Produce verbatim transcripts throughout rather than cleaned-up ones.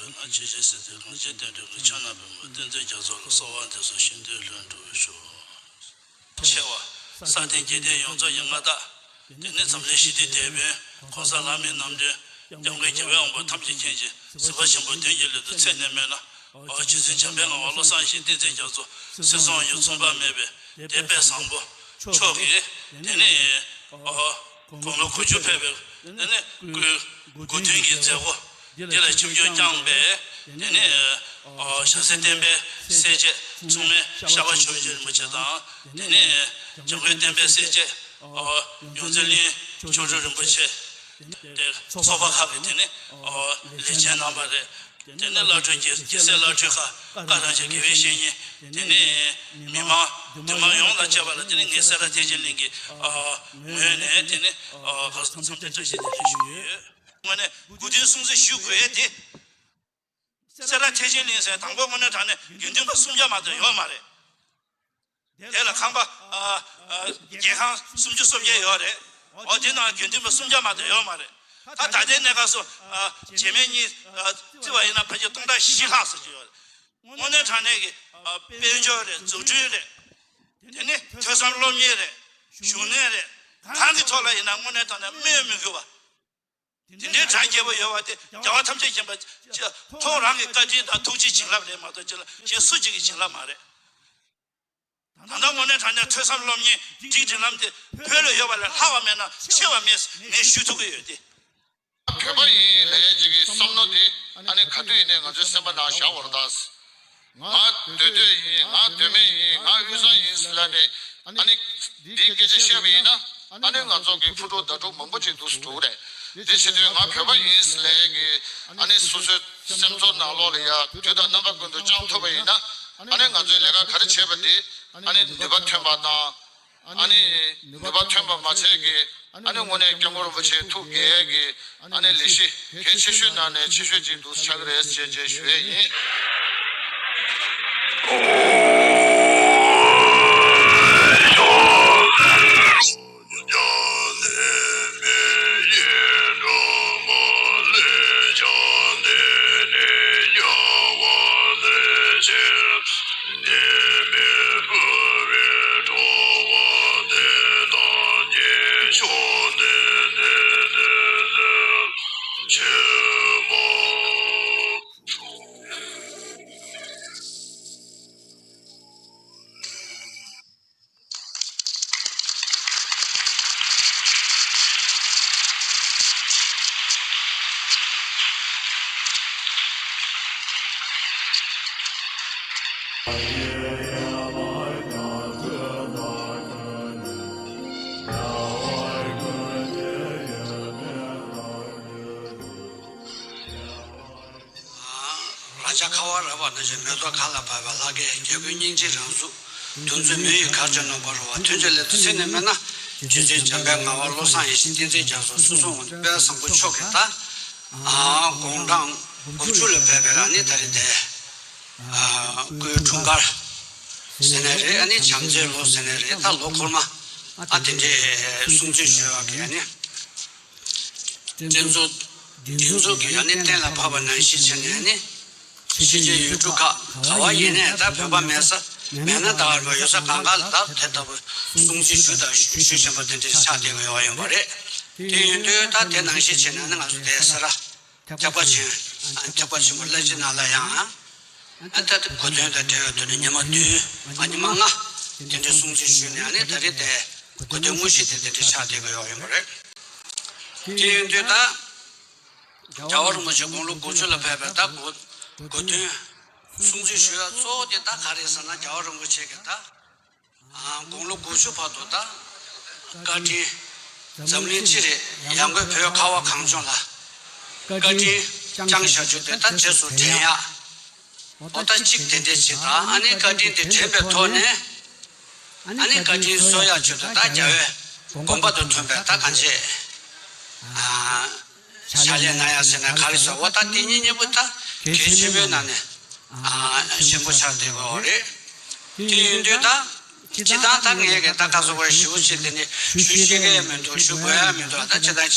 ན་ཆོས་རྗེ་སྲིད་ཙེ་གངས་ཅན་བསྟན་འགྲོའི་གི་ཕྱག་ན་པདྨོ་བསྟན་འཛིན་རྒྱ་མཚོ་ལ་གསོལ་བ་འདེབས་སོ་ཞིང་དུ་ལྷུན་གྲུབ་ཤོག་ཆེ་བ། ས་སྟེང་རྒྱལ་བསྟན་ཡོངས་རྫོགས་ཀྱི་མངའ་བདག་དེ་ནས་འཛམ་གླིང་ཞི་བདེའི་དེད་དཔོན་༸གོང་ས་ལྷ་མིའི་རྣམ་འདྲེན་༸སྐྱབས་མགོན་རྒྱལ་བའི་དབང་པོ་ཐམས་ཅད་མཁྱེན་ཅིང་གཟིགས་པ་ཆེན་པོ་དོན་གྱི་སླད་དུ་ཚད་ནས་སྨོན་ན། ཨོ་རྗེ་བཙུན་འཇམ་དཔལ་ངག་དབང་བློ་བཟང་ཞིང་བསྟན་འཛིན་རྒྱ་མཚོ་སྲིད་གསུམ་ཡུལ་མཚུངས་པ་མེད་པའི་དད་པས་བཟང་པོ་མཆོག་གིས་དེ་ནས་ཨོ་དགུང་ལོ་དགུ་བཅུ་ཕེབས་པའི་དེ་ནས་སྐུའི་དགུང་སྟོན་གྱི་མཛད་སྒོ་འདི་ལ་ཆིབས་བསྒྱུར་བསྐྱངས་པའི་དེ་ནས་ཨོ་ཞྭ་སེར་བསྟན་པའི་སྲས་བཅས་མཚུངས་མེད་ཤར་པ་ཇོ་བོ་རྗེ་རིན་པོ་ཆེ་དང་དེ་ནས་འཇམ་མགོན་བསྟན་པའི་སྲས་བཅས་ཨོ་ཡོངས་འཛིན་གླིང་མཆོག་སྤྲུལ་རིན་པོ་ཆེ། དེ་ཚོགས་པ་ཁག་གི་དེ་ནི་ཨོ་ལས་བྱེད་རྣམ་པ་རེད། དེ་ནི་བླ་སྤྲུལ་རྒྱལ་རྒྱལ་སྲས་བླ་སྤྲུལ་ཁག་བཀའ་དྲིན་ཆེ་དགེ་བའི་བཤེས་གཉེན། དེ་ནི་མི་མང་འདུས་མང་ཡོངས་དང་བཅས་པ་ལ་དེ་ནི་ངས་སེ་ར་ཐེག་ཆེན་གླིང་གི་ཨོ་ངོས་ནས་དེ་ནི་ཨོ་ག་ས་འཚམས་འདྲི་བཀྲ་ཤིས་བདེ་ལེགས་ཞུ་གི་ཡོད། དངོས་གནས་དགུང་སྟོན་སྲུང་བརྩི་ཞུ་དགོས་ཡས་དེ། སེ་ར་ཐེག་ཆེན་གླིང་ཟེར་དང་པོ་དངོས་གནས་དྲང་གནས་དགེ་འདུན་པ་སུམ་བརྒྱ་མ་གཏོགས་ཡོད་མ་རེད། དེ་ལ་ཁང་པ་ཨ་ཨ་རྒྱལ་ཁང་སུམ་ཅུ་སོ་བརྒྱད་ཡོད་རེད། འོ་དེ་ནང་དགེ་འདུན་པ་སུམ་བརྒྱ་མ་གཏོགས་ཡོད་མ་རེད། ད་ད་ལྟའི་གནས་སྐབས་སུ་ཨ་བྱེ་མའི་གཉིས་ཨ་བརྩི་བ་ཡིན་ན་ཕལ་ཆེར་སྟོང་ཕྲག་བཞི་ལྷག་ཙམ་ཅིག་ཡོད་རེད། དངོས་གནས་དྲང་གནས་ཀྱི་ཨ་དཔལ་འབྱོར་རེད། འཛུགས་སྐྲུན་རེད། དེ་ནི་ཐོས་བསམ་སློབ་གཉེར་རེད། བཞུགས་གནས་རེད། གང་གི་ཐོག་ལ་ཡིན་ན་དངོས་གནས་དྲང་གནས་སྨོས་མི་དགོས་པ། དེ་འདྲའི་གྲགས་རྒྱས་པོ་ཡོད་པ་དེ་རྒྱལ་བ་ཐམས་ཅད་མཁྱེན་པ་ཅིག་ཁོང་རང་གི་བཀའ་དྲིན་དང་ཐུགས་རྗེའི་བྱིན་རླབས་རེད་མ་གཏོགས་ཅི་ལ་གཞན་སུ་གཅིག་གི་བྱིན་རླབས་མ་རེད། ད་ལྟ་དངོས་གནས་དྲང་གནས་ཐོས་བསམ་སློབ་གཉེར་སྒྲིག་སྒྲིག་ལམ་དེ་བོད་ལ་ཡོད་པ་ལས་ལྷག་པ་མེད་ན་ཆེ་བ་མེད་ངས་ཞུ་ཐུབ་ཀྱི་ཡོད་དེ། བོད་པ་ཡིན་ལབ་ཡས་ཅིག་གི་བསམ་བློ་དེ་ཨ་ནི་ག་དུས་ཡིན་ནའི་ང་ཚོའི་སེམས་པ་ནང་བཞག་དགོས་རེད་ད། ང་མདོ་སྟོད་ཡིན། ང་མདོ་སྨད་ཡིན། ང་དབུས་གཙང་ཡིན་ཟེར་ལབ་ནས་ཨ་ནི་འདིའི་སྐད་ཆ་བཤད་པ་ཡིན་ན་ཨ་ནི་ང་ཚོ་གི་ཕུ་ཕྲུག་ཟླ་ཕྲུག་མང་པོ་ཅིག་འདུག་སེ་འགྲོ་གི་རེད། དེ་བྱེད་དུས་ང་བོད་པ་ཡིན་ཟེར་ལབ་ཡས་ཀྱི་ཨ་ནི་སོ་སོའི་སེམས་ཚོར་ནང་ལོགས་ལ་ཡ་དུས་དང་རྣམ་པ་ཀུན་ཏུ་བཅངས་ཐུབ་པ་ཡིན་ན་ཨ་ནི་ང་ཚོའི་ལས་ཀ་ག་རེ་བྱས་པ་དེ་ཨ་ནི་ནུས་པ་ཐོན་པ་དང་། ཨ་ནི་ནུས་པ་ཐོན་པ་མ་ཚད་ཀྱི་ཨ་ནི་དངོས་གནས་སྐྱབས་མགོན་རིན་པོ་ཆེའི་ཐུགས་དགྱེས་ཀྱི་ཨ་ནི་ལས་གཞི་གལ་ཆེ་ཤོས་ནང་ནས་ཆེ་ཤོས་ཅིག་འདུག་ཆགས་ཀྱི་རེད་ཅེས་ཅེས་ཞུ་ཡས་ཡིན། ལ་ཆ་ཁ་བ་ར་བ་ན་ཞིག་མེ་ཏོག་གང་ལ་བབས་པའི་ལྷ་སྐལ་རྒྱལ་ཀུན་སྙིང་རྗེའི་རང་གཟུགས། དུས་ཚོད་མེ་ཡི་གར་བྱོན་ནོ་འབར་བ་ཐོན་ཅེས་ལས་དུ་ཚེ་ནས་མེད་ན། རྗེ་བཙུན་འཇམ་དཔལ་ངག་དབང་བློ་བཟང་ཡེ་ཤེས་བསྟན་འཛིན་རྒྱ་མཚོ་སྲིད་གསུམ་དབང་དུ་དཔལ་བཟང་པོ་མཆོག་གིས་ད། དགུང་གྲངས་དགུ་བཅུ་ལ་ཕེབས་པའི་ཨ་ནི་ད་རེས་དེ། སྐུའི་འཁྲུངས་སྐར་ཟེར་ནའི་རེད། ཨ་ནི་བྱམས་བརྩེའི་ལོ་ཟེར་ནའི་རེད། ད་ལོ་འཁོར་མ་ཨ་དེ་འདྲའི་སྲུང་བརྩི་ཞུ་བ་གི་ཨ་ནི། བསྟན་འཛིན་འདི་ཚོ་གིས་ཨ་ནི་གཏན་ལ་ཕབ་པ་ནང་བཞིན་བྱས་ནས་ཨ་ནི། ཕྱི་རྒྱལ་ཡུལ་གྲུ་ཁག་ག་བ་ཡིན་ནའི་ད་བོད་པ་མེད་ས་མེད་ན་ད་བར་བ་ཡོད་ས་གང་ག་ལ་ད་དེ་ལྟ་བུ་སྲུང་བརྩི་ཞུ་དང་ཞུ་ཞུ་བཞིན་པ་དེ་འདྲའི་ཆགས་བསྡད་ཀྱི་ཡོད་ཡིན་པ་རེད། དེ་ཡིན་དུས་ད་དེ་ནང་བཞིན་བྱས་ནས་ཨ་ནི་ང་ཚོ་དེ་ས་ར། ཐེག་པ་ཆེན། ཨ་ནི་ཐེག་པ་ཆེན་པོ་བླ་སྤྱི་ནང་ལ་ཡང་། ཨ་ད་ལྟ་གོ་སྟོན་དང་འབྲེལ་བའི་དུས་ནས་ཉི་མ་བདུན། ཨ་ཉི་མ་ལྔ། དེ་འདྲའི་སྲུང་བརྩི་ཞུས་ནས་ཨ་ནི་ད་རེས་དེ་གོ་སྟོན་དངོས་གཞི་དེ་དེ་འདྲའི་ཆགས་བསྡད་ཀྱི་ཡོད་ཡིན་པ་རེད། དེ་ཡིན་དུས་ད། རྒྱལ་བ་རིན་པོ་ཆེ་དགུང་ལོ་དགུ་བཅུ་ལ་ཕེབས་པའི་ད་གོ་གོ་སྟོན། སྲུང་བརྩི་ཞུ་ཡ་གཙོ་བོ་དེ་ད་ག་རེ་ཟེར་ན་རྒྱལ་བ་རིན་པོ་ཆེ་གི་ད། དགུང་ལོ་དགུ་བཅུ་བར་དུ་ད་བཀའ་དྲིན། འཛམ་གླིང་སྤྱི་རེད། ཡང་སྒོས་བོད་ཁ་བ་གངས་ལྗོངས་ལ་བཀའ་དྲིན་བསྐྱངས་བཞག་རྒྱུ་དེ་ད་རྗེས་སུ་དྲན་ཡག་འོ་ད་གཅིག་དེ་འདྲས་ཅིག་དང་ཨ་ནི་བཀའ་དྲིན་དེ་དྲན་པའི་ཐོག་ནས་ཨ་ནི་བཀའ་དྲིན་གསོ་ཡག་ཆེད་དུ་ད་རྒྱལ་བའི་དགོངས་པ་དང་མཐུན་པའི་ད་གང་བྱེད། ཕྱག་ལས་གནང་ཡ་ཟེར་ན་ག་རེ་ཟེར། འོ་ད་དེ་གཉིས་གཉིས་པོ་ད་གལ་ཆེན་པོའི་ནང་ནས་ཆེན་པོ་ཆགས་བསྡད་ཡོད་རེད། དེ་ཡིན་དུས་ད་སྤྱི་བཏང་ད་ངས་གི་ད་ག་ཟེར་བ་ཞེ་པོ་ཅིག་དེ་ནི་ཞུ་ཤེས་ཀྱི་ཡ་མི་འདུག་ཞུ་དགོས་ཡ་མི་འདུག་ད་སྤྱི་བཏང་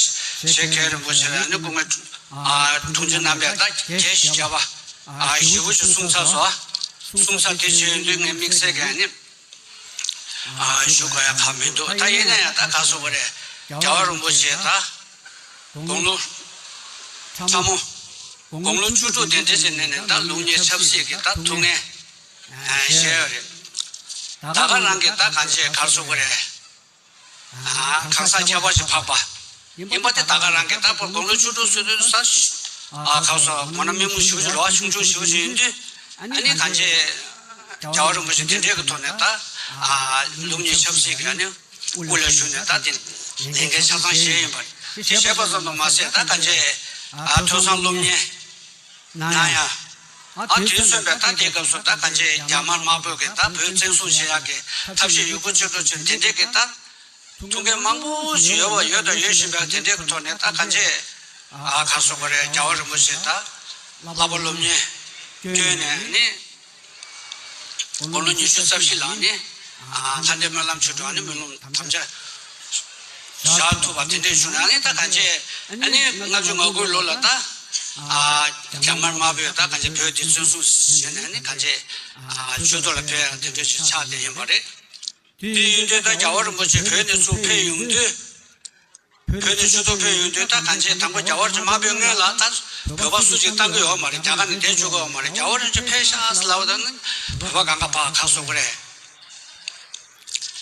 ཆེ་མཁན་རིན་པོ་ཆེ་ལ་ནི་སྐུ་ངལ་ ཨ་དྲུང་ཆེ་རྣམ་པས་ད་རྒྱས་ཤིག་བྱས་པ་ཨ་ཞེ་པོ་ཞིག་གསུངས་ཚར་སོང་། གསུངས་ཚར་དེ་བྱས་ཡོང་དུས་ངས་དམིགས་བསལ་གྱི་ཨ་ནི་ཨ་ཞུ་དགོས་ཡ་གང་མི་འདུག་ད་ཡིན་ན་ཡང་ད་ག་སོ་གོ་རེད། རྒྱལ་བ་རིན་པོ་ཆེ་ད་དགུང་ལོ་ཚ་མོ་དགུང་ལོ་བཅུ་དྲུག་དེ་འདྲ་ཞིག་གནས་ནས་ད་ལུགས་གཉིས་ཆབ་སྲིད་ཀྱི་ད་ཐུགས་འགན་བཞེས་ཡོད་རེད། ད་ག་རང་གི་ད་གང་བྱས་ག་སོ་གོ་རེད། གང་ཟག་ཁྱད་པར་ཞིག་འཕགས་པ། ཡིན་པ་དེ་ད་ག་རང་གི་ད་བར་དགུང་ལོ་བཅུ་དྲུག་སོན་དུས་ས་ཁ་སོ་མོ་ན་མི་མོ་ཞུ་ཞུ་རོ་ཆུང་ཆུང་ཞུ་ཞུ་ཡིན་དུས། ཨ་ནི་གང་ཅི་རྒྱལ་བ་རིན་པོ་ཆེ་དེ་འདྲའི་གི་ཐོག་ནས་ད་ལུགས་གཉིས་ཆབ་སྲིད་ཀྱི་ཨ་ནི་དབུ་ལ་ཞུགས་ནས་ད་དེ་ལས་འགན་ཆ་ཚང་བཞེས་ཡིན་པ་རེད། དེ་བཞེས་པ་ཙམ་དུ་མ་ཟད་ད་གང་ཅི་ཐོས་བསམ་སློབ་གཉེར། ན་ཡང་། ཨ་དུས་མཚོན་པའི་ད་དེའི་སྐབས་སུ་ད་གང་ཅི་རྒྱ་དམར་དམར་པོས་ཀྱི་ད་བོད་བཙན་བཟུང་བྱེད་ཡག་གི་ཐབས་ཤེས་ཡོད་རྒུ་ཆེ་འགྲོ་ཆེ་དེ་འདྲས་ཀྱི་ད་ཐུགས་འགན་མང་པོ་ཞིག་ཡོད་པ་ཡོད་དང་ཡོད་བཞིན་པའི་དེ་འདྲས་ཀྱི་ཐོག་ནས་ད་གང་ཅི་ཨ་ག་སོ་གོ་རེ་རྒྱལ་བ་རིན་པོ་ཆེ་ད་བསླབ་པ་སློབ་གཉེར་བསྐྱོན་ནས་ནི། དགུང་ལོ་ཉི་ཤུ་རྩ་བཞི་ལ་ནི། ལྷ་ལྡན་སྨོན་ལམ་ཆོས་དྲུག་ནི་སྨོན་ལམ་དམ་བཅའ་བཞག་ཐུབ་པ་དེ་འདྲས་བྱུང་ནས་ནི་ད་གང་ཅི་ཨ་ནི་ལྔ་བཅུ་ང་དགུ་ལོ་ལ་ད་རྒྱ་དམར་དམར་པོས་ད་གང་ཅི་བོད་འདི་བཙན་བཟུང་བྱས་ནས་ནི་གང་ཅི་ཆོས་ཐོག་ལ་ཕེབས་ཡག་དེ་འདྲས་ཞིག་ཆགས་བསྡད་ཡིན་པ་རེད། དེ་ཡིན་དུས་ད་རྒྱལ་བ་རིན་པོ་ཆེ་བོད་ནས་ཚུར་ཕེབས་ཡོང་དུས། བོད་ནས་ཆུ་ཚོད་ཕེབས་ཡོང་དུས་ད་གང་ཅི་དང་པོ་རྒྱལ་བ་རིན་པོ་ཆེ་མ་ཕེབས་སྔོན་ལ་ད་བོད་པ་སུ་གཅིག་བཏང་གི་ཡོད་མ་རེད། རྒྱ་གར་ནས་བསྡད་བཅུག་གི་ཡོད་མ་རེད། རྒྱལ་བ་རིན་པོ་ཆེ་ཕེབས་ཤག་ཟེར་ལབ་པ་དང་ནི་བོད་པ་གང་ག་ཕར་ཁ་གསོ་གི་རེད།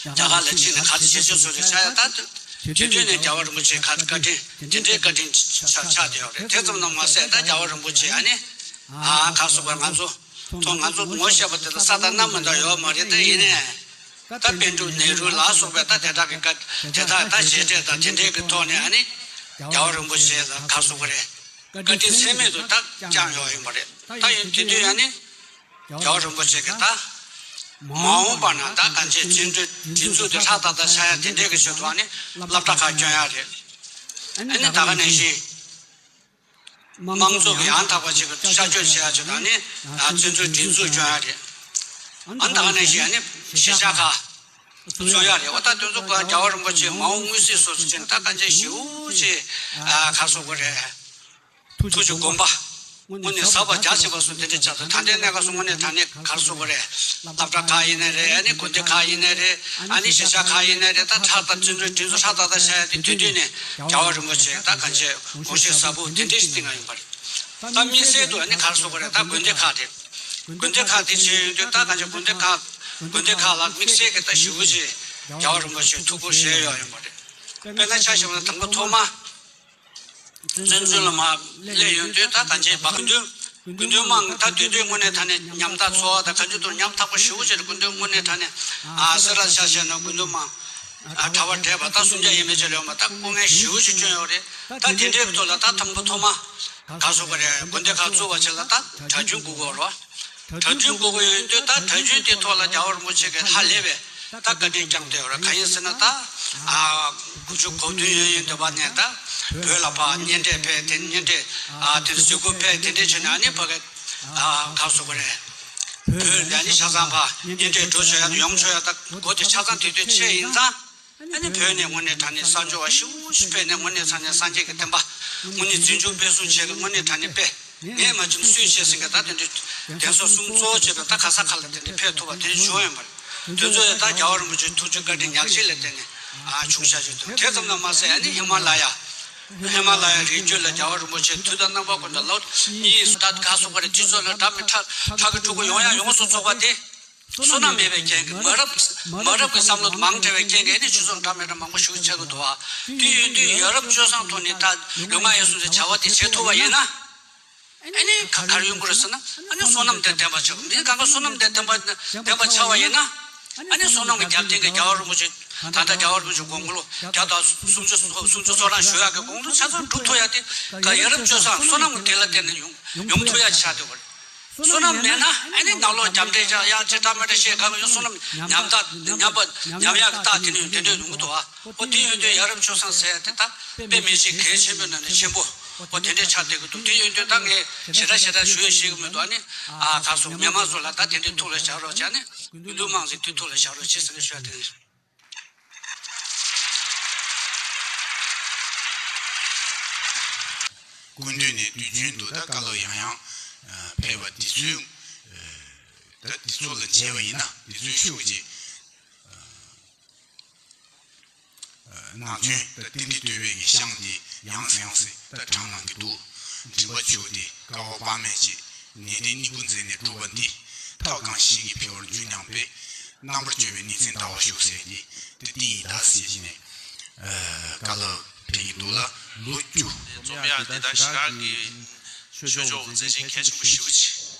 རྒྱ་གར་ལ་ཕྱིན་ནས་ག་ཚོད་བྱེད་ཆོག་ཚོད་རེད་ཆགས་ཡ་ད་དུས་དུས་དུས་ནས་རྒྱལ་བ་རིན་པོ་ཆེ་ཁ་བཀའ་དྲིན་དེ་འདྲའི་བཀའ་དྲིན་ཆགས་ཆགས་བསྡད་ཡོད་རེད། དེ་ཙམ་ན་མ་ཟད་ད་རྒྱལ་བ་རིན་པོ་ཆེ་ཨ་ནི་ཨ་ཁ་གསོ་གི་ང་ཚོ་ཐོག་ང་ཚོ་ངོ་ཤེས་པ་དེ་ལ་ས་དང་གནམ་མི་འདྲ་ཡོད་མ་རེད། ད་ཡིན་ནའི། ད་པཎ་གྲུབ་ནེ་རུ་ལ་སོགས་པའི་ད་དེ་དག་གི་བཀའ་དེ་དག་ད་བྱས་འབྲས་དང་དེ་འདྲའི་གི་ཐོག་ནས་ཨ་ནི་རྒྱལ་བ་རིན་པོ་ཆེ་ལ་ག་སོ་གི་རེད། བཀའ་དྲིན་ཚད་མེད་དུ་ད་བསྐྱངས་ཡོད་ཡིན་པ་རེད། ད་ཡིན་དེ་དུས་ཨ་ནི་རྒྱལ་བ་རིན་པོ་ཆེ་གི་ད་མ་འོངས་པ་ན་ད་གང་ཅི་བཙན་བྱོལ་སྒྲིག་འཛུགས་དེ་ཧྲག་ཏག་ཏག་ཆགས་ཡ་དེ་འདྲའི་གི་ཆེད་དུ་ཨ་ནི་སློབ་གྲྭ་ཁག་བསྐྱོན་ཡ་རེད། ཨ་ནི་ད་ག་ནང་བཞིན། དམངས་གཙོ་གི་ཡང་དག་པ་ཅིག་གི་ཤར་བསྐྱོད་བྱེད་ཡ་ཅིག་དང་ནི་བཙན་བྱོལ་སྒྲིག་འཛུགས་སྐྱོང་ཡ་རེད། ཨ་ནི་ད་ག་ནང་བཞིན་ཨ་ནི་གཞིས་ཆགས་ཁག་བཙུགས་ཡ་རེད། འོ་ད་དེ་ཚོ་ཀ་རྒྱལ་བ་རིན་པོ་ཆེ་མ་འོངས་མངོན་གསལ་སོ་སོ་ཅན་ད་གང་ཅི་ཞེ་པོ་ཅིག་ག་སོ་གོ་རེད། ཐུགས་ཀྱི་དགོངས་པ་དངོས་གནས་ཟབ་པ་རྒྱ་ཆེ་བ་སོགས་དེ་འདྲ་ཆགས་སོང་། ད་ལྟའི་གནས་སྐབས་སུ་དངོས་གནས་དྲང་གནས་ག་སོ་གོ་རེད། སློབ་གྲྭ་ཁག་ཡིན་ནའི་རེད། ཨ་ནི་དགོན་སྡེ་ཁག་ཡིན་ནའི་རེད། ཨ་ནི་གཞིས་ཆགས་ཁག་ཡིན་ནའི་རེད། ད་ཁྲག་དང་བཙན་བྱོལ་སྒྲིག་འཛུགས་ཧྲག་ཏག་ཏག་བྱས་ཡ་དེ་དུས་དུས་ནས་རྒྱལ་བ་རིན་པོ་ཆེ་ད་གང་ཅི་དགོངས་བཞེད་ཟབ་པོ་དེ་འདྲ་ཞིག་བཏིང་ཡ་ཡིན་པ་རེད། ད་དམིགས་བསལ་དུ་ཨ་ནི་ག་རེ་ཟེར་དགོས་རེད། ད་དགོན་སྡེ་ཁག་དེ། དགོན་སྡེ་ཁག་དེ་བྱས་ཡོང་དུས་ད་གང་ཅི་དགོན་སྡེ་ཁག་དགོན་སྡེ་ཁག་ལ་དམིགས་བསལ་གྱི་ད་ཞེ་པོ་ཅིག་རྒྱལ་བ་རིན་པོ་ཆེས་ཐུགས་ཁུར་བཞེས་ཡོད་ཡིན་པ་རེད། དཔེར་ན་ཆ་བཞག་ན་དང་པོ་ཐོག་མ། བཙན་བྱོལ་ལ་མར་སླེབས་ཡོང་དུས་ད་གང་ཅི་བ་དགེ་འདུན་དགེ་འདུན་དམངས་ད་དུས་དུས་དངོས་གནས་དྲང་གནས་ཉམ་ཐག་ཚོ་བ་དང་ག་ཅི་ཐུག་ཉམ་ཐག་པོ་ཞེ་པོ་ཅིག་རེད། དགེ་འདུན་དངོས་གནས་དྲང་གནས་ཨ་སེ་ར་ཆ་བཞག་ན་དགེ་འདུན་དམངས་ཨ་གྲྭ་པ་བགྲེས་པ་ད་སུམ་བརྒྱ་ཡས་མས་ཅིག་ལོན་པ་ད་སྐུ་ངལ་ཞེ་པོ་ཅིག་བསྐྱོན་ཡོད་རེད། ད་དེ་འདྲའི་ཐོག་ལ་ད་དང་པོ་ཐོག་མ་ག་སོ་གོ་རེད། དགོན་སྡེ་ཁག་བཙུགས་པ་ཆེ་ལ་ད་གྲྭ་རྒྱུན་དགོས་གོ་རོ། གྲྭ་རྒྱུན་དགོས་ཀྱི་ཡོད་དུས་ད་གྲྭ་རྒྱུན་དེ་ཐོག་ལ་རྒྱལ་བ་རིན་པོ་ཆེ་གིས་ཧ་ལས་པའི་ད་བཀའ་དྲིན་བསྐྱངས་ཏེ་ཡོད་རེད། གང་ཡིན་ཟེར་ན་ད་ཨ་དགུ་བཅུ་གོ་བདུན་ཡོད་ཡིན་དུས་བ་ནས་ད་བོད་ལ་ཕར་གཉེན་འཕྲད་ཕེབས་དེ་གཉེན་འཕྲད་ཨ་དེ་གཟིགས་སྐོར་ཕེབས་དེ་འདྲས་བྱས་ནས་ཨ་ནི་ཕ་གི་ཨ་ག་སོ་གོ་རེད། བོད་ལ་ནི་ཆ་ཚང་ཕར་གཉེན་འཕྲད་འགྲོ་ཆོག་ཡ་ཡོང་ཆོག་ཡ་ད་གོ་དེ་ཆ་ཚང་དེ་དུས་ཆད་ཡིན་ཙང་། ཨ་ནི་བོད་ནས་དངོས་གནས་དྲང་གནས་གསར་འབྱོར་བ་ཞེ་པོ་ཞིག་ཕེབས་ནས་དངོས་གནས་དྲང་གནས་སངས་རྒྱས་ཀྱི་བསྟན་པ་དངོས་གནས་འཛིན་སྐྱོང་སྤེལ་གསུམ་བྱེད་ཀྱི་དངོས་གནས་དྲང་གནས་དཔེ་ངས་མ་བྱུང་སུས་བྱེད་ཟེར་མཁན་ད་དེ་འདྲའི་གདན་ས་གསུམ་གཙོ་བོ་བྱས་པའི་ད་ག་ས་ག་ལ་དེ་འདྲའི་ཕེབས་ཐུབ་པ་དེ་འདྲ་བྱུང་ཡོད་པ་རེད། དེ་ཚོ་ཡང་ད་རྒྱལ་བ་རིན་པོ་ཆེའི་ཐུགས་རྗེ་བཀའ་དྲིན་ཉག་གཅིག་ལས་བརྟེན་ནས་ཨ་བྱུང་བཞག་ཅིག་འདུག་དེ་ཙམ་ལ་མ་ཟད་ཨ་ནི་ཧི་མ་ལ་ཡ་ཧི་མ་ལ་ཡ་རི་རྒྱུད་ལ་རྒྱལ་བ་རིན་པོ་ཆེ་དུས་དང་རྣམ་པ་ཀུན་ཏུ་ལོ་གཉིས་སུ་ད་ག་སོགས་པ་རེད། དུས་ཚོད་ལ་འདྲ་མི་འདྲ་ཕྲ་གི་ཕྲུ་གུ་ཡོང་ཡ་ཡོངས་སུ་རྫོགས་པ་དེ། བསོད་ནམས་མེད་པའི་རྐྱེན་གྱིས་མ་རབས་མ་རབས་ཀྱི་བསམ་བློ་མང་དྲགས་པའི་རྐྱེན་གྱིས་ནི་ཆུ་ཚོད་འདྲ་མི་འདྲ་མང་པོ་ཞིག་ཆགས་ཀྱི་འདུག་བ། དེ་ཡིན་དུས་ཡ་རབས་སྤྱོད་བཟང་ཐོག་ནས་ད་ལུས་ངག་ཡིད་གསུམ་གྱི་བྱ་བ་དེ་བྱེད་ཐུབ་པ་ཡིན་ན། ཨ་ནི་ག་གར་ཡོང་གི་རེད་ཟེར་ན་ཨ་ནི་བསོད་ནམས་དང་ལྡན་པ་ཆགས། འདི་གང་ག་བསོད་ནམས་དང་ལྡན་པ་ལྡན་པ་ཆགས་པ་ཡིན་ན། ཨ་ནི་བསོད་ནམས་ཀྱི་རྒྱབ་རྟེན་གྱི་རྒྱལ་བ་རིན་པོ་ཆེ་ད་ལྟ་རྒྱལ་བ་རིན་པོ་ཆེ་དགུང་ལོ་བརྒྱ་དང་སུམ་ཅུ་སུམ་ཅུ་སོ་གྲངས་བཞུགས་ཡག་གི་དགུང་ལོ་ཆ་ཚང་སྒྲུབ་ཐུབ་ཡག་དེ་ག་ཡ་རབས་སྤྱོད་བཟང་བསོད་ནམས་ཀྱི་དེ་ལ་བརྟེན་ནས་ཡོང་ཡོང་ཐུབ་ཡག་ཆགས་འདུག་ག་བསོད་ནམས་མེད་ན་ཨ་ནི་ནང་ལོགས་རྒྱབ་འདྲེ་ཅག་ཡང་ཅི་འདྲ་མི་འདྲ་བཤད་ག་གི་ཡོད། བསོད་ནམས་ཉམས་ཐག་ཉམས་པ་ཉམས་ཡག་གི་རྟགས་དེ་ནི་ཡོད། དེ་འདྲས་ཡོང་གི་འདུག་ཨ། ཨོ་དེ་ཡོད་དུས་ཡ་རབས་སྤྱོད་བཟང་ཟེར་ཡ་དེ་ད་དཔེ་མི་སྲིད་གལ་ཆེན་པོའི་ནང་ནས་ཆེན་པོ་ཨོ་དེ་འདྲས་ཆགས་བསྡད་ཀྱི་འདུག་དེ་ཡོད་དུས་ད་ངས་ཞེ་དྲག་ཞེ་དྲག་ཞུ་ཡ་ཤེས་ཀྱི་མི་འདུག་ཨ་ནི་ཨ་ག་སོ་མི་མང་ཚོ་ལ་ད་དེ་འདྲས་ཐུགས་ལ་བཞག་རོགས་བྱས་ནས་དགེ་འདུན་དམངས་ཚོས་དེ་ཐུགས་ལ་བཞག་རོགས་བྱེད་ཟེར་ནས་ཞུ་ཡ་དེ་ཡིན། སྐུ་མདུན་ནས་དུས་རྒྱུན་དུ་ད་བཀའ་སློབ་ཡང་ཡང་ཕེབས་པ་དེ་ཚོའི་ད་དེ་ཚོ་ལ་མཇལ་བ་ཡིན་ན་དེ་ཚོའི་ཤུགས་ཀྱིས། ནང་ཆོས་ད་ཏན་ཏན་སྟོད་པའི་གི་ཤང་དེ་ཡང་སེ་ཡང་སེ་ད་དྲང་གནང་གི་འདུག་མགྲིན་པ་ཆུ་དེ་ཀ་བ་དཔག་མེད་ཅིག་ནས་དེ་སྙིང་པོ་འཛིན་ནས་སྒྲུབ་པ་འདི་ཐབས་གང་ཞིག་གིས་འཕེལ་བར་འགྱུར་སྙམ་པས། རྣམ་པར་དཔྱོད་པའི་ནུས་མཚན་ལྟ་བ་ཤུགས་ཟེར་འདི་དེ་ཏིང་ཡི་ད་ཟེར་གྱི་ནས་བཀའ་སློབ་ཕེབས་ཀྱི་འདུག་ལ་ལོ་བཅུ། རྩོམ་ཡག་འདི་ད་ཞི་རག་གི་ཆོས་ཕྱོགས་མཛད་ཆེན་གལ་ཆེན་པོ་ཞེ་པོ་ཅིག་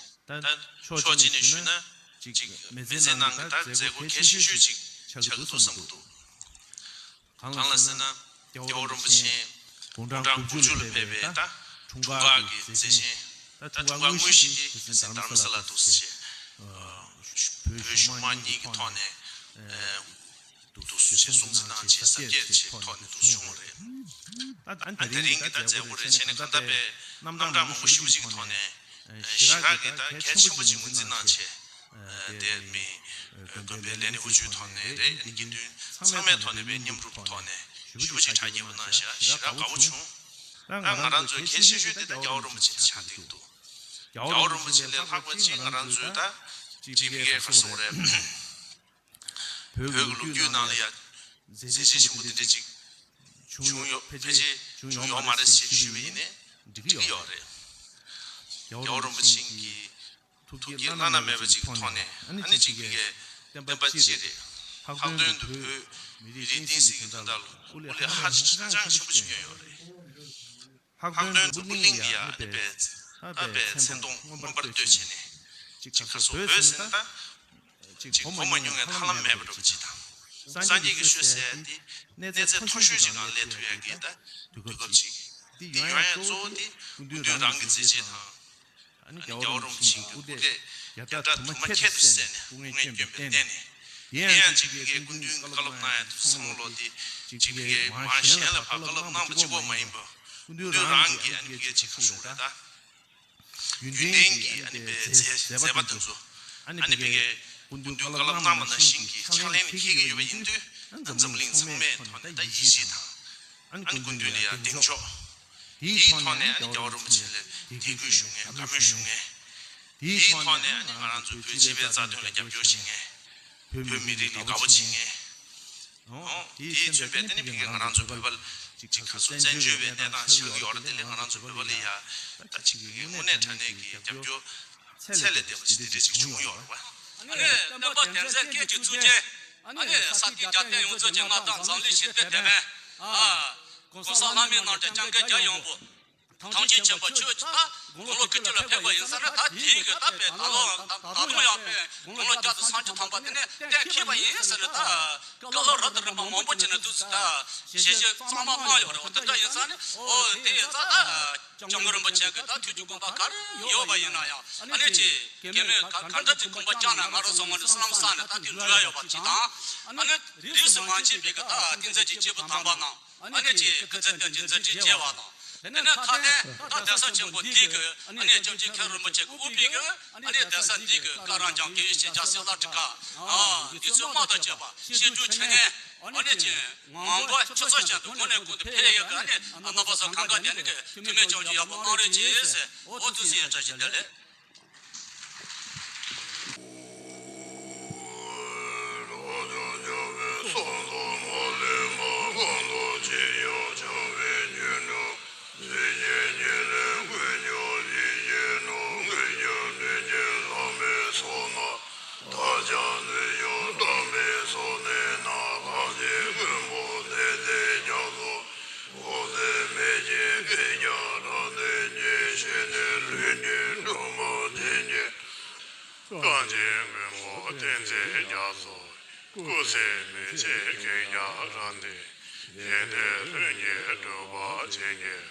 ད་ཕྱོགས་གཅིག་ནས་ཞུས་ན་ཅིག་མི་ཚེ་ནང་གི་ད་མཛད་སྒོ་གལ་ཆེ་ཤོས་ཅིག་ཆགས་ཀྱི་འདུག་བསམ་གྱི་འདུག་གང་ལ་ཟེར་ན་རྒྱལ་བ་རིན་པོ་ཆེ་དགུང་གྲངས་དགུ་བཅུ་ལ་ཕེབས་པའི་ད་འཁྲུངས་སྐར་གྱི་མཛད་ཆེན་ད་འཁྲུངས་སྐར་དངོས་གཞི་དེ་དེ་སེམས་རྡ་རམ་ས་ལ་འདུག་ཟེར་བྱས་བོད་གཞུང་མང་གཉིས་ཀྱི་ཐོག་ནས། འདུག་སེ་སྲུང་བརྩི་གནང་ཆེད་ཟབ་རྒྱས་ཆེད་ཐོག་ནས་འདུག་བྱུང་བ་རེད། ད་དེ་རིང་གི་ད་མཛད་སྒོ་རེད་བྱས་ནས་གང་ལྟར་པའི་རྣམ་གྲངས་མང་པོ་ཞེ་པོ་ཅིག་གི་ཐོག་ནས་ཞི་རག་གི་ད་གལ་ཆེན་པོ་ཅིག་ངོས་འཛིན་གནང་ཆེད་དེ་མི་དགོན་པའི་ལས་སྣེ་དབུ་ཁྲིད་ཐོག་ནས་རེད། དགེ་འདུན་ཚང་མའི་ཐོག་ནས་པའི་མཉམ་རུབ་ཐོག་ནས་ཞེ་པོ་ཅིག་གྲ་རྒྱས་པོ་གནང་ཤག་ཞི་རག་དགའ་བོ་བྱུང་། ད་ང་རང་ཚོའི་གལ་ཆེ་ཤོས་དེ་ད་རྒྱལ་བ་རིན་པོ་ཆེ་དེ་ཆགས་བསྡད་འདུག་རྒྱལ་བ་རིན་པོ་ཆེ་ལས་ལྷག་པ་ཅིག་ང་རང་ཚོའི་ད་ཅིག་ཕ་གིའི་ཁ་སོགས་རེད། བོད་ཀྱི་ལོ་རྒྱུས་ནང་ལ་ཡང་མཛད་རྗེས་ཆེན་པོ་འདི་འདྲ་ཅིག་བྱུང་ཡོད་ཕལ་ཆེར་བྱུང་ཡོད་མ་རེད་ཞེས་ཞུས་པ་ཡིན་ནའི་འགྲིག་གི་ཡོད་རེད། རྒྱལ་བ་རིན་པོ་ཆེ་གི་ཐུགས་བསྐྱེད་བླ་ན་མེད་པ་ཅིག་གི་ཐོག་ནས་ཨ་ནི་ཅིག་གི་བསྟན་པ་གཅིག་རེད། ལྷག་དོན་དུ་བོད་མི་རིགས་བསྟན་སྲིད་ཀྱི་དོན་དག་ལ་དབུ་ལས་ཧ་ཅང་ཆེན་པོ་ཞིག་བསྐྱོན་ཡོད་རེད། ལྷག་དོན་དུ་ཀུན་གླིང་གི་ཡང་ནི་པའི་ད་པའི་མཚན་མཐོང་མངོན་པར་བསྟོད་བྱས་ནས་ཅིག་ཁ་སོ་བོད་ཟེར་ན་ད་ཅིག་གོ་མ་མྱོང་བའི་ཐར་ལམ་མེད་པ་འདྲ་པོ་ཅིག་དང་། སངས་རྒྱས་ཀྱི་ཆོས་ཟེར་ཡ་དེ་གནས་ཚད་མཐོ་ཤོས་ཅིག་ངང་སླེབས་ཐུབ་ཡ་གི་ད་དུས་སྐབས་ཅིག་འདི་ཡོང་ཡ་གཙོ་བོ་དེ་སྐུ་མདུན་རང་གི་མཛད་རྗེས་དང་། ཨ་ནི་རྒྱལ་བ་རིན་པོ་ཆེ་གི་སྐུ་ཚེ་བརྒྱ་ཕྲག་དུ་མ་ཁྱད་དུ་བསད་ནས་སྐུ་ངལ་བསྐྱོན་པའི་བརྟེན་ནས། ཡིན་ཡང་ཅིག་གིས་སྐུ་མདུན་གྱི་བཀའ་སློབ་གནང་ཡ་དེ་ཚོ་བསམ་བློ་དེ་ཅིག་གིས་མང་གཞན་ལ་ཕར་བཀའ་སློབ་གནང་བ་གཅིག་པོ་མ་ཡིན་པར་སྐུ་མདུན་རང་གི་ཨ་ནི་གི་ཅིག་ཁ་ཤུགས་རེད་ད། རྒྱུན་ལྡན་གྱི་ཨ་ནི་པའི་མཛད་མཛད་པ་དེ་ཚོ་ཨ་ནི་པའི་སྐུ་མདུན་བཀའ་སློབ་གནང་བ་ནང་བཞིན་གྱི་ཕྱག་ལེན་ལ་འཁེལ་གྱི་ཡོད་པ་ཡིན་དུས་འཛམ་གླིང་ཚང་མའི་ཐོག་ནས་ད་ཡིད་ཆེས་དང་ཨ་ནི་སྐུ་མདུན་ལ་ཡང་གདེང་འཇོག་དེའི་ཐོག་ནས་ཨ་ནི་རྒྱལ་བ་རིན་པོ་ཆེ་ལ་དད་གུས་ཞུ་མཁན་བཀའ་མོལ་ཞུ་མཁན། དེའི་ཐོག་ནས་ཨ་ནི་ང་རང་ཚོ་བོད་སྤྱི་པའི་རྩ་དོན་ལ་རྒྱབ་སྐྱོར་བྱེད་མཁན། བོད་མི་རིགས་ལ་དགའ་པོ་བྱེད་མཁན། ཨོ། དེའི་མཚོན་པའི་དེ་ནི་ཕ་གི་ང་རང་ཚོ་བོད་པ་ལ་ཅིག་ཁ་སོ་བཙན་བྱོལ་བའི་གནས་སྟངས་ཆགས་ཀྱི་ཡོད་རེད། དེ་ལས་ང་རང་ཚོ་བོད་པ་ལ་ཡ་ད་ཅིག་ཕ་གི་དངོས་གནས་དྲང་གནས་ཀྱི་རྒྱབ་སྐྱོར་ཚད་ལས་འདས་པ་ཅིག་དེ་འདྲ་ཅིག་བྱུང་ཡོད་རེད་པ། ཨ་ནི་སྟོན་པ་དེང་སང་སྐད་ཅིག་ཚུགས་ཅན། ཨ་ནི་ས་སྟེང་རྒྱལ་བསྟན་ཡོངས་རྫོགས་ཀྱི་མངའ་བདག་འཛམ་གླིང་ཞི་བདེའི་དེད་དཔོན། ཨ། གོང་ས་ལྷ་མིའི་རྣམ་གྲངས་སྐྱབས་མགོན་རྒྱལ་ཡོངས་པོ། ཐམས་ཅད་མཁྱེན་པ་ཁྱོད་ཀྱིས་ད་དགུང་ལོ་དགུ་བཅུ་ལ་ཕེབས་པ་ཡིན་ཟེར་ན། ད་དེའི་གི་ད་དཔེ་ད་ལོ་ད་དུང་ཡང་དཔེ་དགུང་ལོ་བརྒྱ་དང་སུམ་ཅུ་ཐམ་པ་དེ་ནས་གཏན་འཁེལ་བ་ཡིན་ཟེར་ནས་ད་བཀའ་སློབ་རབ་དང་རིམ་པ་མང་པོ་བྱས་ནས་འདུག་ཟེར། ད་ཞལ་བཞེས་གཙང་མ་གནང་ཡོད་རེད། འོ་དེ་འདྲ་ཡིན་ཙང་ནི་འོ་དེ་ཡིན་ཙང་ད་སྐྱབས་མགོན་རིན་པོ་ཆེ་གི་ད་ཐུགས་ཀྱི་དགོངས་པ་ག་རེ་ཡོད་པ་ཡིན་ན་ཡང་ཨ་ནི་ཅིག་གེ་མོས་ག་ག་འདྲ་ཅིག་དགོངས་པ་བཅངས་ན་ང་རང་ཚོ་ངོས་ནས་བསོད་ནམས་བསགས་ནས་ད་དེ་འགྲུབ་ཡ་ཡོད་པ་ཅིག་དང་། ཨ་ནི་རིས་སུ་མ་ཆད་པའི་གི་ད་ཏིང་འཛིན་གྱི་སྐྱེས་བུ་དམ་པ་རྣམས། ཨ་ནི་ཅིག་སྐུ་ཚེ་བརྟན་ཅིང་མཛད་འཕྲིན་རྒྱས་པ་དང་། དེ་ནས་མཐའ་དོན་ད་གདན་ས་ཆེན་པོ་འདི་གི་ཨ་ནི་སྐྱབས་རྗེ་མཁན་རིན་པོ་ཆེ་གིས་དབུ་བརྙེས་གི་ཨ་ནི་གདན་ས་འདི་གི་བཀའ་རམས་ཀྱང་དགེ་བའི་བཤེས་སྤྱན་སྲིད་ལག་བྲིས་ཁང་། ཨ། འདི་ཚོའི་དམག་དང་བཅས་པ་ཤེས་རྒྱུད་ཆེ་ནས་ཨ་ནི་ཅིག་མང་པོ་ཆུ་ཚོད་ཅན་དུ་གོང་ནས་གོང་དུ་འཕེལ་ཡོད་གི་ཨ་ནི་རྣམ་པ་ཚོ་གང་ག་དེ་ནི་གི་ཐུགས་སྨོན་སྐྱབས་འཇུག་ཡག་པོ་གནང་རོགས་གྱིས་ཟེར། འོ་ཐུགས་སུ་ཡོད་བཀྲ་ཤིས་བདེ་ལེགས། རྐང་རྗེས་མགོན་པོ་བསྟན་འཛིན་རྒྱ་མཚོ། སྐུ་ཚེ་མེ་ལྕེ་གེགས་རྒྱག་རབ་འདེགས། ཡོན་ཏན་ལྷུན་གྱིས་གྲུབ་པར་བྱིན་གྱིས་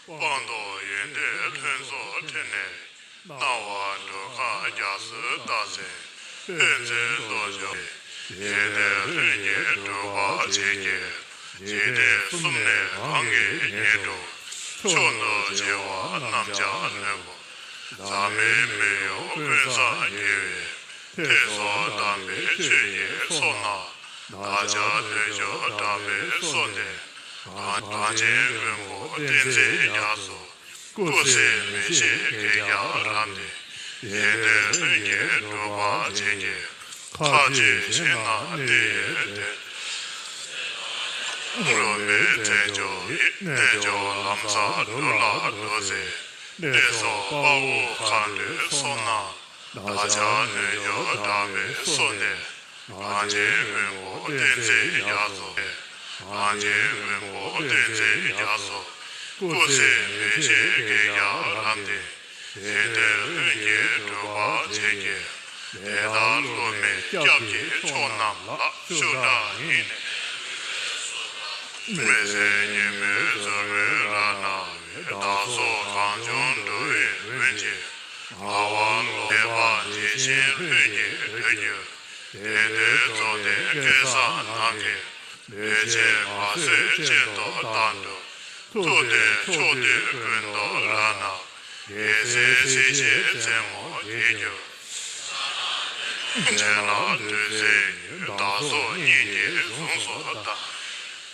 རློབས། སྤངས་རྟོགས་ཡོན་ཏན་ལྷུན་རྫོགས་ཕྲིན་ལས། སྣང་བ་འགྲོ་ཁམས་རྒྱ་མཚོའི་རྟགས་མཚན། ཕན་ཚུན་རྟོགས་བྱ་ཡོན་ཏན་ལྷུན་གྱིས་གྲུབ་པར་བྱིན་གྱིས། འཇིག་རྟེན་གསུམ་ནས་གང་གིས་རྙེད་འགྲོ། མཆོག་ཏུ་བརྗོད་པ་རྣམས་ཀྱང་ལྷུན་པོ། ཟག་མེད་མི་གཡོ་ཀུན་བཟང་རྒྱལ་བའི། ཐེག་མཆོག་དམ་པའི་ཆོས་ཀྱི་ཚོགས་རྣམས། བདག་ཅག་འདོད་འཇོ་དྲག་པོས་གསོལ་འདེབས། གངས་ཅན་མགོན་པོ་བསྟན་འཛིན་རྒྱ་མཚོ། སྐུ་ཚེ་མི་ཤིགས་དགེ་རྒྱལ་རབ་འདིར། ཡིད་བརྟན་ལྷུན་གྱིས་གྲུབ་པར་བྱིན་གྱིས། མཁའ་སྤྱོད་ཞིང་རྣམས་བདེ་བའི་དོན། སློབ་མའི་དྲིན་ཆེན་ཡིས། རྣལ་འབྱོར་ལམ་བཟང་འགྲུབ་ལ་འགྲོ་ཟེར། གནས་གསུམ་དཔའ་བོ་མཁའ་འགྲོའི་ཚོགས་རྣམས། བདག་ཅག་ནོན་གྱུར་དམ་པའི་གསུང་དེར། རང་བཞིན་མགོན་པོ་བསྟེན་ཚིག་རྒྱ་མཚོ། རང་བཞིན་མགོན་པོ་བསྟེན་ཚིག་རྒྱ་མཚོ། སྐུ་ཚེ་མི་ཤིགས་དགེ་རྒྱལ་རབ་འདིར། ཡིད་བརྟན་ལྷུན་གྱིས་གྲུབ་པར་བྱིན་གྱིས། དེ་ལྟར་སློབ་མའི་སྐྱབས་ཀྱི་མཆོག་རྣམས་ལ། ཤུགས་དྲག་ཡིད་ནས་མི་ཟད་ཉིན་མོའི་རྫུ་འཕྲུལ་རབ་སྣང་བའི། བདག་སོགས་གངས་ལྗོངས་འགྲོ་བའི་མགོན་གྱི། ངག་དབང་ལུང་པ་དེ་བཞིན་ལྷུན་གྱིས་གྲུབ་གྱུར། དེ་ལྟར་རྫོགས་ལྡན་སྐལ་བཟང་རྣམས་ཀྱི། བདེ་ཆེན་བར་སྲིད་སྤྱི་དང་དམ་དུ། ཐུགས་བརྟན་ཕྱོགས་བསྡུས་ཀུན་ཏུ་རབ་སྣང་། རྒྱལ་སྲས་སྲས་བཅས་རྩེ་མོ་རྒྱས་གྱུར། འདྲེན་ལ་འདུད་སའི་ཡུལ། བདག་སོགས་སྙིང་གི་གཟུངས་སུ་བཏང་།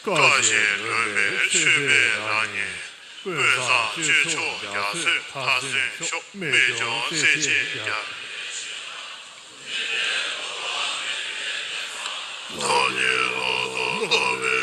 བཀའ་བཞིན་ལུས་མེད་མཆོད་པའི་རང་ཉིད། ཀུན་བཟང་སྤྱོད་མཆོག་རྒྱ་མཚོའི་མཐར་སོན་ཤོག། རྨད་བྱུང་སྲས་བཅས་རྒྱལ། ཐོབ་ནས་ལོག་ཏུ་ལྷོད་པའི།